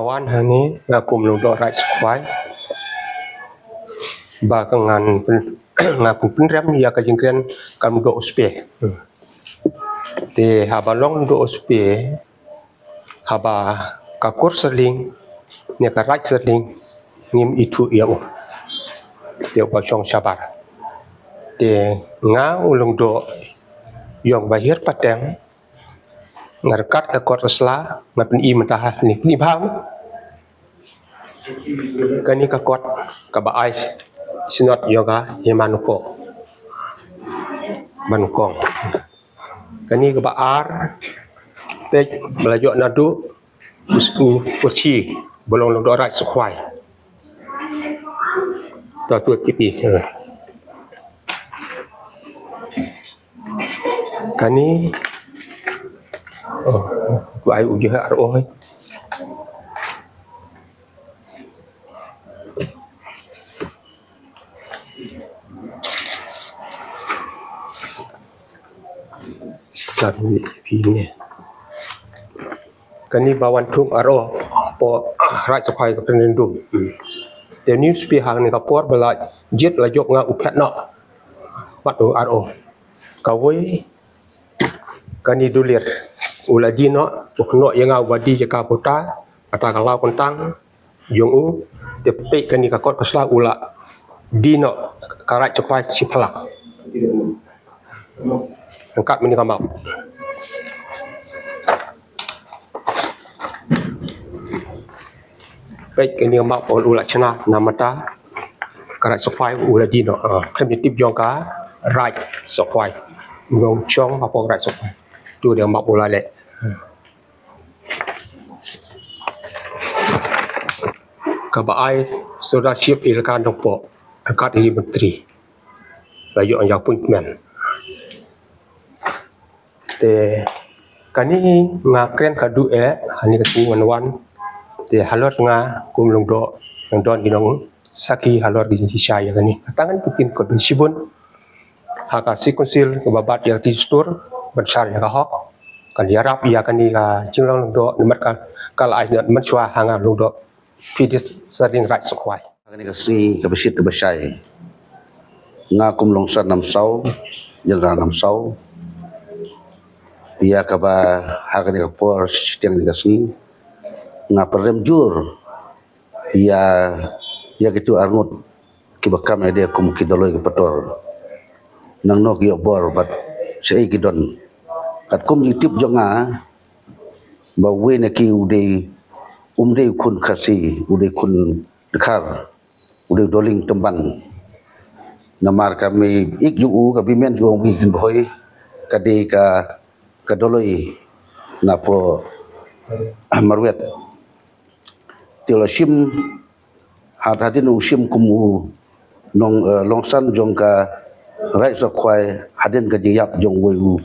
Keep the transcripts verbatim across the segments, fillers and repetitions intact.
Wan hangne nga kum u Lyngdoh Raid Sohkhwai ba ka ngan pyn-, nga kum pynrem ïa ka jingkren ka Lyngdoh Uspe. Te haba long Lyngdoh Uspe, haba ka kur Syrling ne ka Raid Syrling ngim ithuh ïa u. Te u ba shong shabar. Te nga u Lyngdoh ïong ba hiar pateng, nga ryngkat ka kot ka sla, nga pyni mynta ha, ni pyni bha. Kane ka kot kaba ai synod ïong ka Hima Nyngkong. Ba Nyngkong. Kane kaba ar, peit ba la ïoh naduh u Pyrshi ba long Lyngdoh Raid Sohkhwai. To tu tipi. Kane. Oh, tu ai u jeh ar oh. Kane ba wan thung ar oh, hapoh Raid Sohkhwai ka referendum. Te news pi hangne ka por ba la jied la jop nga u phet noh. Wat u ar oh. Kawei kane Dulir u la die noh, u kynnoh ïa nga u ba die ïa ka pota, kata ka law kyntang jong u. Te peit kane ka kot ka sla u la die noh ka Raid Sohkhwai shi phlak. Angkat mynne ka map. Peit kane ka map u la shna namar kata ka Raid Sohkhwai u la die noh. Ah, khlem tip jong ka Raid Sohkhwai. Jong shong hapoh Raid Sohkhwai. Tu dei ka map u la leh. Kaba ai Sordar Chief Elaka Nongpoh, angkat ïa ki myntri. La ïoh ïa appointment. Te kane nga kren ka duh eh, ha kane ka sngi wan wan. Te halor nga kum Lyngdoh, nga don ki nongsakhi halor ki jingshisha ïa kane. Kata ngan ïathuh khublei shibun ha ka Sixth Council kaba bat ïa ka dustur, ban shah ïa ka hok. Kan ïarap ïa kane ka jinglong Lyngdoh, namar ka, ka la ai mynshuwa ha nga Lyngdoh Phi Dei Syrling Raid Sohkhwai. Ha kane ka sngi kaba shit kaba shai, nga kum Longsan Namsaw, General Namsaw, ïa kaba ha kane ka por shiteng kane ka sngi nga pynrem jur ïa, ïa kito arngut kiba kam ïa dei kum ki Doloi ki Pator. Nangno ki ïoh bor bad shaei ki don. Katkum jingtip jong nga ba uwei na ki u dei, um dei u khun Khasi, u dei khun Dkhar, u dei u Doling Tymban. Namar ka mei ik jong u, ka mei men jong u, ka mei jong u, ka dei ka, ka Doloi napoh Marwet. Te u la shim, had hadien u shim kum u nong, eh, Longsan jong ka Raid Sohkhwai, hadien ka jingïap jong uwei u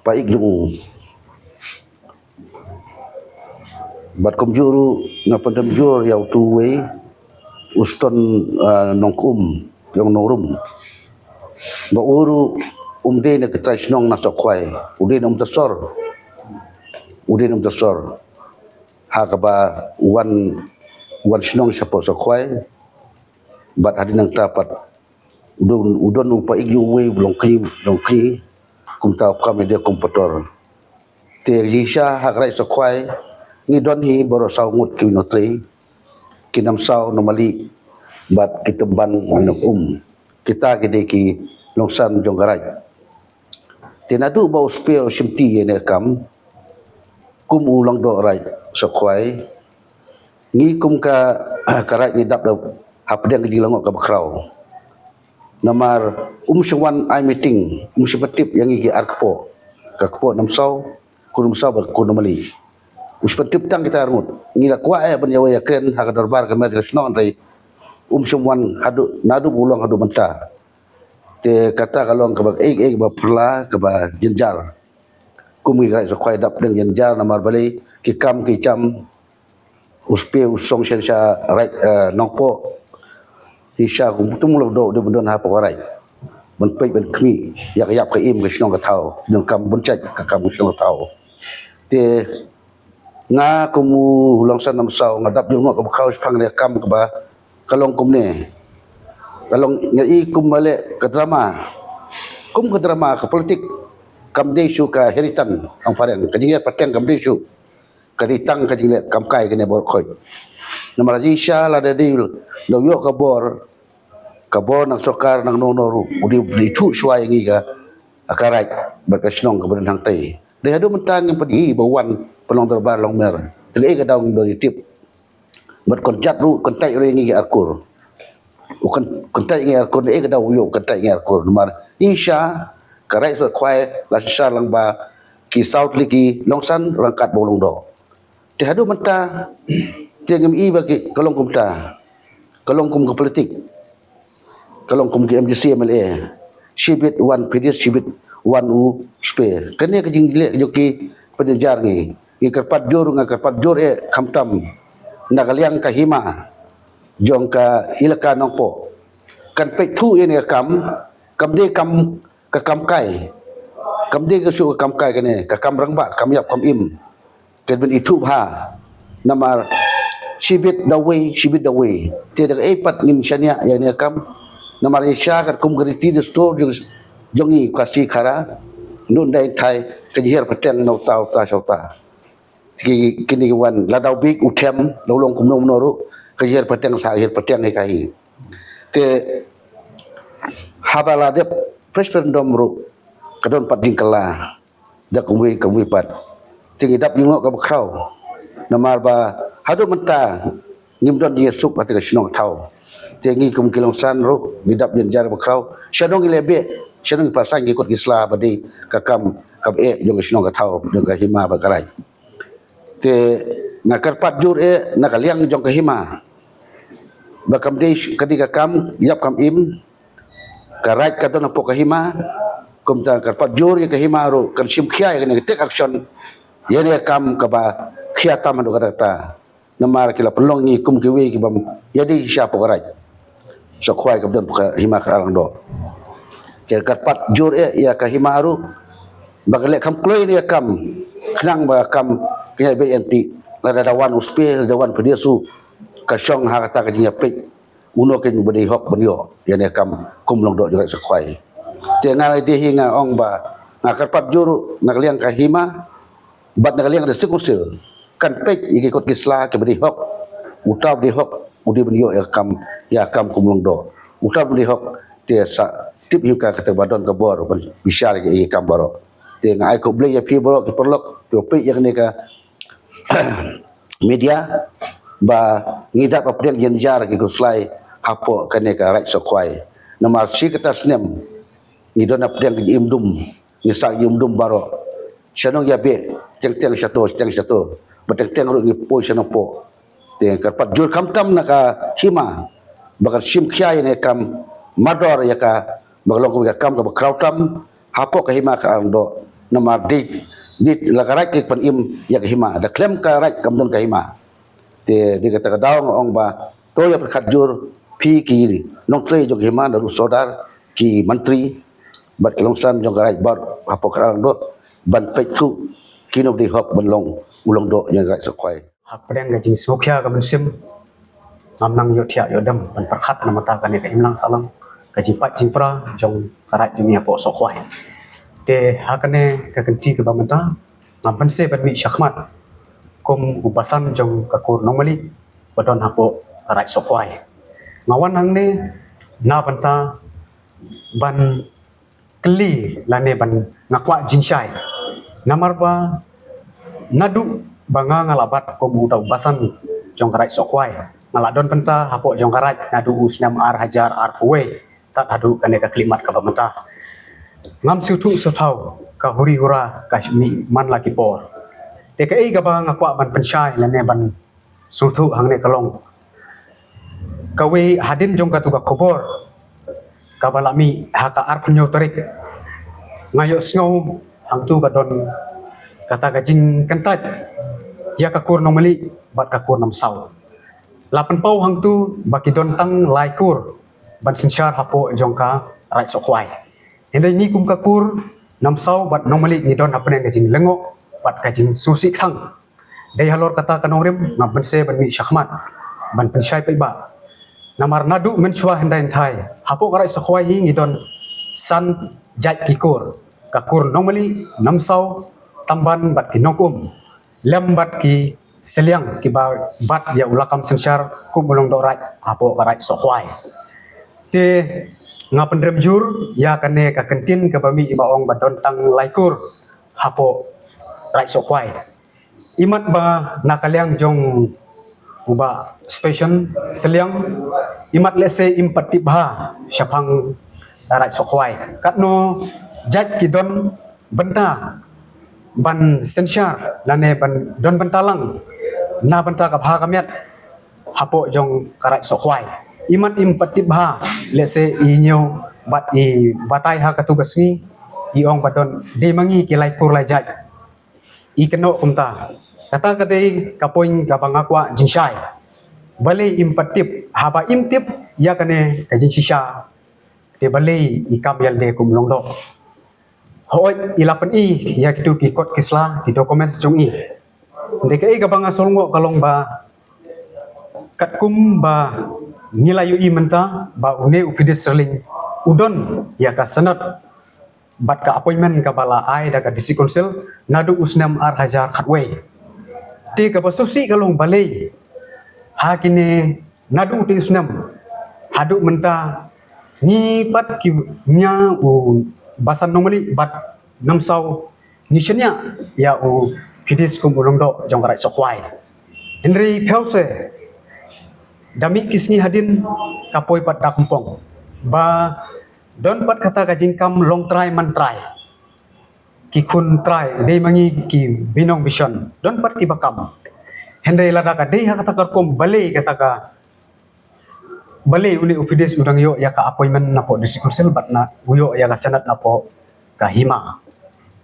pa ik jong u. Bad kumjuh ruh nga pynrem jur ïa utu uwei u Ston, eh, Nongkum jong Nongrum. Ba u ruh um dei na ka trai shnong na Sohkhwai, u dei na Umtasor. U dei na Umtasor. Ha kaba wan, wan shnong shapoh Sohkhwai. Bad hadien nangta pat u don, u don u pa ik jong uwei u Longkri, Longkri. Kumta u kam ïa dei kum Pator. Te jingshisha ha ka Raid Sohkhwai ngi don hi baroh saw ngut ki Nongtrei, ki Namsaw, Nongmali bad ki Tymban, Nongum. Kita ki dei ki Longsan jong ka Raid. Te naduh ba u Spe u shimti ïa kane ka kam kum u Lyngdoh Raid Sohkhwai, ngi kum ka, ka Raid ngi dap da hapdeng ka jinglyngngoh kaba khraw. Namar um shym wan ai meeting, um shym pyntip ïa ngi ki ar kpoh, ka kpoh Namsaw, kur Namsaw bad kur Nongmali. Um shym pyntip tang kita arngut. Ngi la kwah eh ban ïa wei ïa kren ha ka dorbar ka met ka shnong, hynrei um shym wan haduh, naduh ba u long haduh mynta. Te kata ka long kaba, eh, eh, kaba pyrla, kaba jynjar. Kum ngi ka Raid Sohkhwai dap dang jynjar namar balei ki kam ki jam. U Spe u song shen sha Raid, eh, Nongpoh. Shisha kum tum lo do de ban don hapoh ka Raid. Ban peit ban khmih ïa ka ïap ka im ka shnong ka thaw. Don kam ban check ka kam ka shnong ka thaw. Te Nga kum u Longsan Namsaw nga dap jingmut kaba khraw shaphang ne kam kaba ka long kumne. Ka long nga i kum ba leh ka drama. Kum ka drama ka politik kam dei shu ka heritan ang pareng ka jingïar pateng kam dei shu. Ka dei tang ka jingleh kam kai kane bor khoi. Namar jingsha lada dei da u ïoh ka bor ka bor nang sorkar nang no no ruh u dei u dei thuh shuwa ïa ngi ka ka raid bad ka shnong kaba don hangtai. Dei haduh mynta ngim pat i ba wan pynlong dorbar long mer. Te ei ka daw ngim don ïa tip. Bad kon jat ruh kon tai ruh ïa ngi ki arkur. U kon kon tai ngi arkur ei ka daw u ïoh kon tai ngi arkur namar jingsha ka raid Sohkhwai la shisha lang ba ki South Liki Longsan rangkat ba u Longdoh. Te haduh mynta te ngim i ba ki ka long kumta. Ka long kum ka politik. Ka long kum ki M D C M L A. Shibit wan pidis shibit wan u spe. Kane ka jingleh jong ki pynjar ngi. Ngi kyrpad jur nga kyrpad jur eh khamtam na ka liang ka hima jong ka ilaka Nongpoh. Kan peit thuh ïa ne kam kam dei kam ka kam kai. Kam dei ka shu ka kam kai kane ka kam rangbah kam ïap kam im. Ka ban ithuh bha namar shibit da wei shibit da wei te da ei pat ngin shaniah ïa ne kam. Namar ïa sha kat kum ka riti da stor jong jong i Khasi Khara nun dai thai ka jihir pateng na uta uta sha uta. Ki kini ki wan la dau bik u them dau long kumno kumno ruh ka jihir pateng sa jihir pateng hi ka hi. Te haba la dep referendum ruh ka don pat jingkylla da kumwei kumwei pat. Te ngi dap ngi ngok kaba khraw namar ba haduh mynta ngim don jingïasuk ha te ka shnong ka thaw. Te ngi kum ki Longsan ruh ngi dap jynjar ba khraw. Shanong ngi leh beh shanong ngi pasang ki kot ki sla ba dei ka kam kaba eh jong ka shnong ka thaw jong ka hima ba ka raid. Te nga kyrpad jur eh na ka liang jong ka hima ba kam dei ka dei ka kam ïap kam im. Ka raid ka don hapoh ka hima kumta kyrpad jur ïa ka hima ruh kan shim khia ïa kane ka take action ïa ne kam kaba khia tam haduh katta katta. Namar ki la pynlong ngi kum kiwei ki bym ïa dei sha hapoh ka raid Sohkhwai kaba don hapoh ka hima ka Langdoh. Te kyrpad jur eh ïa ka hima ruh ba ka leh kham kloi ne kam khnang ba kam kynja beit ïa nti lada da wan u spe lada wan pdiesu ka shong ha kata ka jingïapeit. Uno kin ba dei hok ban ïoh ïa ne kam kum Longdoh jong ka raid Sohkhwai. Te nga la dei hi nga ong ba nga kyrpad jur na ka liang ka hima bad na ka liang ka district council kan peit ïa ki kot ki sla kiba dei hok. Uta ba dei hok u dei ban ïoh ïa kam ïa kam kum Longdoh. Uta ba dei hok te sa tip hi ka kata ba don ka bor ban bishar ïa ki kam baroh. Te nga ai khublei ïa phi baroh ki paralok kiba peit ïa kane ka media ba ngi dap ba pdiang jynjar ki khuslai hapoh kane ka raid Sohkhwai. Namar shi kata snem ngi don ba pdiang ki im dum ngi sah ki im dum baroh. Shanong ïa beh teng teng shato teng shato ba teng teng ruh ngi poi shanong poh. Te kyrpad jur khamtam na ka hima ba kan shim khia ïa ne kam mardor ïa ka ba ka long ka kam kaba khraw tam hapoh ka hima ka Langdoh. Namar dei dei la ka raid ki pan im ïa ka hima da khlem ka raid kam don ka hima. Te dei kata ka daw nga ong ba to ïa pyrkhat jur phi ki nongtrei jong ka hima da ruh sordar ki mantri bad ki longsan jong ka raid bad hapoh ka Langdoh ban peit thuh kino ba dei hok ban long u Longdoh jong ka raid Sohkhwai. Hapdeng ka jingsngewkhia ka mynsiem ngam nang ïoh thiah ïoh dem ban pyrkhat na bynta kane ka imlang sahlang ka jingpait jingpra jong ka raid jong ngi hapoh Sohkhwai. Te ha kane ka kynti kaba mynta ngam pynse ban mih shakhmat kum u basan jong ka kur Nongmali ba don hapoh ka raid Sohkhwai. Nga wan hangne na bynta ban kylli lane ban nga kwah jingshai. Namar ba naduh ba nga nga la bat kum uta u basan jong ka raid Sohkhwai nga la don bynta hapoh jong ka raid naduh u snem ar hajar arphew wei tad haduh kane ka khyllipmat kaba mynta. Ngam sngewthuh sngewthaw ka huri hura ka mih man la ki por. Te kaei kaba nga kwah ban pynshai lane ban sngewthuh hangne ka long kawei hadien jong katu ka khubor kaba la mih ha ka arphew hynñiew tarik. Nga ïohsngew hangtu ka don kata ka jingkyntait ïa ka kur Nongmali bad ka kur Namsaw. La pynpaw hangtu ba ki don tang lai kur ban synshar hapoh jong ka raid Sohkhwai. Hynrei ngi kum ka kur Namsaw bad Nongmali ngi don hapdeng ka jinglyngngoh bad ka jingsngewsih kthang. Dei halor kata ka nongrim nga pynse ban mih shakhmat ban pynshai paidbah. Namar naduh mynshuwa hyndai hynthai hapoh ka Raid Sohkhwai hi ngi don san jait ki kur, ka kur Nongmali, Namsaw, Tamban bad ki Nongkum, lem bad ki Seliang kiba bat ïa u lakam synshar kum u lyngdoh raid hapoh ka Raid Sohkhwai. Te nga pynrem jur ïa kane ka kyntien kaba mih ba ong ba don tang lai kur hapoh Raid Sohkhwai. Imat ba na ka liang jong u Bah Special Seliang, imat lehse im pat tip bha shaphang Raid Sohkhwai katno jait ki don bynta ban synshar lane ban don bynta lang na bynta ka bha ka miat hapoh jong ka Raid Sohkhwai. Imat im pat tip bha, lehse i ñiew bad i batai ha katu ka sngi, i ong ba don dei ma ngi ki lai kur lai jait. I kynnoh kumta. Kata ka dei ka point kaba nga kwah jingshai. Balei im pat tip, haba im tip ïa kane ka jingshisha, te balei i kam ïalade kum u lyngdoh. Hooid, i la pyni ïa kitu ki kot ki sla, ki documents jong i. Hynrei kaei kaba nga sngewnguh ka long ba katkum ba ngi la ïohi mynta ba une u Pidis Syrling u don ïa ka sanad bad ka appointment kaba la ai da ka District Council naduh u snem ar hajar khatwei. Te kaba sngewsih ka long balei ha kine naduh u te u snem haduh mynta ngi pat ki ñia u Basan Nongmali bad Namsaw ngi shaniah ïa u Pidis kum u lyngdoh jong ka Raid Sohkhwai. Hynrei phew se da mih ki sngi hadien ka poi pat da khumpong ba don pat kata ka jingkam long trai man trai. Ki khun trai dei ma ngi ki binong bishon, don pat kiba kam. Hynrei lada ka dei ha kata ka rukom balei kata ka, balei une u Pidis u dang ïoh ïa ka appointment napoh District Council bad na u ïoh ïa ka sanad napoh ka hima.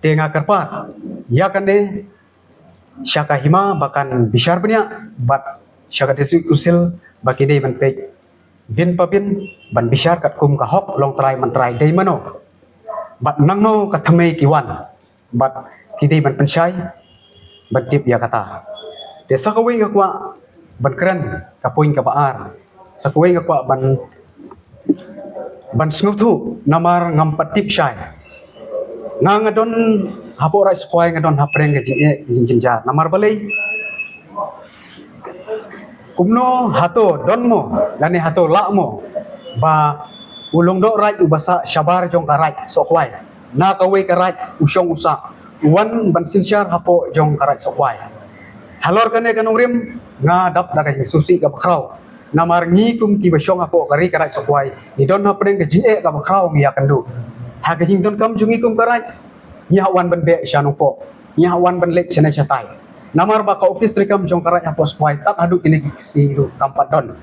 Te nga kyrpad ïa kane sha ka hima ba kan bishar bniah bad sha ka District Council ba ki dei ban peit bin pa bin ban bishar katkum ka hok long trai man trai dei mano bad nangno ka thymmei ki wan bad ki dei ban pynshai ban tip ïa kata. Te sa kawei nga kwah ban kren ka point kaba ar, sa kawei nga kwah ban ban sngewthuh namar ngam pat tip shai. Nga nga don hapoh Raid Sohkhwai nga don hapdeng ka jingeh ka jingjynjar namar balei? Kumno hato don mo lane hato lah mo ba u lyngdoh raid uba sah shabar jong ka Raid Sohkhwai na kawei ka raid u shong u sah u wan ban synshar hapoh jong ka Raid Sohkhwai. Halor kane ka nongrim nga dap da ka jingsngewsih kaba khraw. Namar ngi kum kiba shong hapoh ka ri ka Raid Sohkhwai ngi don hapdeng ka jingeh kaba khraw ngi ïakynduh. Ha ka jingdonkam jong ngi kum ka raid ngi hap wan ban beh sha Nongpoh, ngi hap wan ban leit shane shatai. Namar ba ka office treikam jong ka raid hapoh Sohkhwai tad haduh kine ki sngi ruh kam pat don.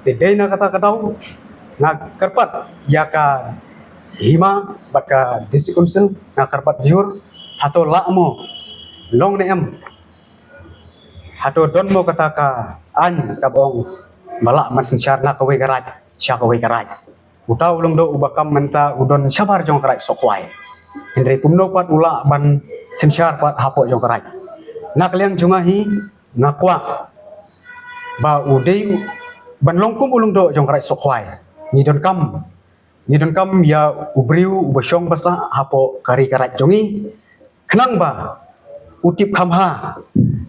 Te dei na kata ka daw nga kyrpad ïa ka hima bad ka District Council, nga kyrpad jur, hato lah mo long ne em, hato don mo kata ka aiñ kaba ong ba lah ban synshar na kawei ka raid sha kawei ka raid. Uta u lyngdoh uba kam mynta u don shabar jong ka Raid Sohkhwai. Hynrei kumno pat u lah ban synshar pat hapoh jong ka raid? Na ka liang jong nga hi nga kwah ba u dei ban long kum u lyngdoh jong ka Raid Sohkhwai. Ngi donkam, ngi donkam ïa u briew uba shong ba sah hapoh ka ri ka raid jong ngi. Khnang ba u tip kham bha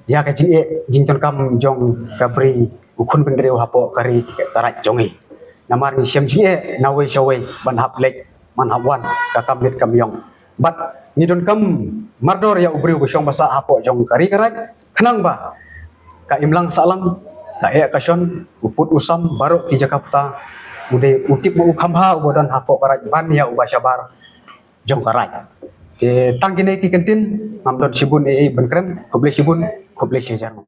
ïa ka jingeh jingdonkam jong ka bri u khun bynriew hapoh ka ri ka raid jong ngi. Namar ngi shem jingeh na wei sha wei ban hap leit ban hap wan ka kam miet kam ïong. Bad ngi donkam mardor ïa u briew ba shong ba sah hapoh jong ka ri ka raid khnang ba ka imlang sahlang, ka eh ka shon, u put u sam, baroh ki jaka puta u dei u tip ma u kham bha uba don hapoh ka raid ban ïa uba shabar jong ka raid. Te tang kine ki kyntien, ngam don shibun ei ei ban kren, khublei shibun, khublei shihajar.